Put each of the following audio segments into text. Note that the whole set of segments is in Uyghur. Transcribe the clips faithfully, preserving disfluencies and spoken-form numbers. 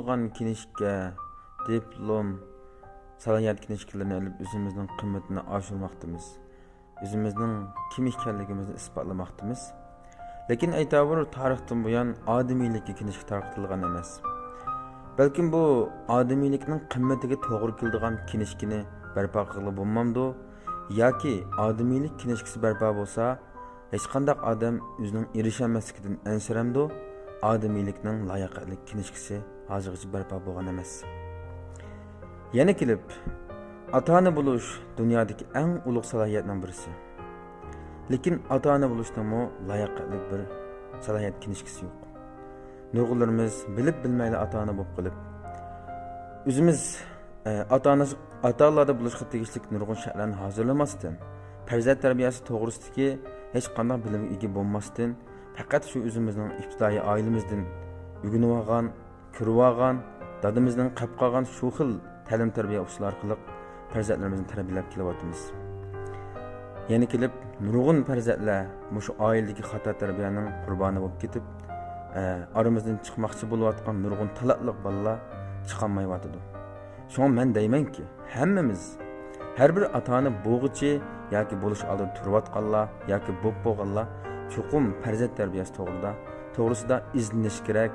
ئوقۇغان كىنىشكا، دىپلوم، سالاھىيەت كىنىشكىلىرىنى ئېلىپ، ئۆزىمىزنىڭ قىممىتىنى ئاشۇرماقتىمىز. ئۆزىمىزنىڭ كىم ئىكەنلىكىمىزنى ئىسپاتلىماقتىمىز. لېكىن ئەيتاۋۇر، تارىختىن بۇيان ئادىمىيلىككە كىنىشكا تارقىتىلغان ئەمەس. بەلكىم بۇ ئادىمىيلىكنىڭ قىممىتىگە توغرا كېلىدىغان كىنىشكىنى بەرپا قىلغىلى بولمامدۇ؟ ياكى ئادىمىيلىك كىنىشكىسى بەرپا بولسا، ھېچقانداق ئادەم ئۆزىنىڭ ئېرىشەلمەسلىكىدىن ئەنسىرەمدۇ؟ ئادىمىيلىكنىڭ لاياقەتلىك كىنىشكىسى ھازىرغىچە بەرپا بولغان ئەمەس. يەنە كېلىپ، ئاتا-ئانا بولۇش دۇنيادىكى ئەڭ ئۇلۇغ سالاھىيەتنىڭ بىرسى. لېكىن ئاتا-ئانا بولۇشنىڭمۇ لاياقەتلىك بىر سالاھىيەت كىنىشكىسى يوق. نۇرغۇنلىرىمىز بىلىپ بىلمەيلا ئاتا-ئانا بولۇپ قېلىپ، ئۆزىمىز، ئە، ئاتا-ئانا، ئاتا-ئانىلاردا بولۇشقا تېگىشلىك نۇرغۇن شەرتلەرنى ھازىرلىماستىن، پەرزەنت تەربىيەسى توغرىسىدىكى ھېچقانداق بىلىمگە ئىگە بولماستىن، پەقەت شۇ ئۆزىمىزنىڭ ئىپتىدائىي ئائىلىمىزدىن ئۆگىنىۋالغان، كۆرۈۋالغان، دادىمىزدىن قېلىپ قالغان شۇ خىل تەلىم-تەربىيە ئۇسۇلى ئارقىلىق پەرزەنتلىرىمىزنى تەربىيەلەپ كېلىۋاتىمىز. يەنە كېلىپ، نۇرغۇن پەرزەنتلەر مۇشۇ ئائىلىدىكى خاتا تەربىيەنىڭ قۇربانى بولۇپ كېتىپ، ئە، ئارىمىزدىن چىقماقچى بولۇۋاتقان نۇرغۇن تالانتلىق بالىلار چىقالمايۋاتىدۇ. شۇڭا مەن دەيمەنكى، ھەممىمىز، ھەر بىر ئاتا-ئانا بولغۇچى ياكى بولۇش ئالدىدا تۇرۇۋاتقانلار ياكى بولۇپ بولغانلار چوقۇم پەرزەنت تەربىيەسى توغرىدا، توغرىسىدا ئىزدىنىش كېرەك،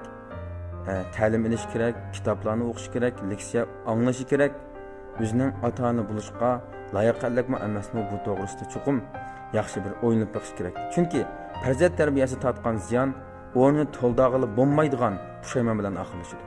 ئە، تەلىم ئېلىش كېرەك، كىتابلارنى ئوقۇش كېرەك، لېكسىيە ئاڭلىشى كېرەك. ئۆزىنىڭ ئاتا-ئانا بولۇشقا لايىقلىقمۇ ئەمەسمۇ، بۇ توغرىسىدا چوقۇم ياخشى بىر ئويلىنىپ بېقىش كېرەك. چۈنكى پەرزەنت تەربىيەسى تارتقان زىيان ئورنىنى تولدۇرغىلى بولمايدىغان پۇشايمان بىلەن ئاخىرلىشىدۇ.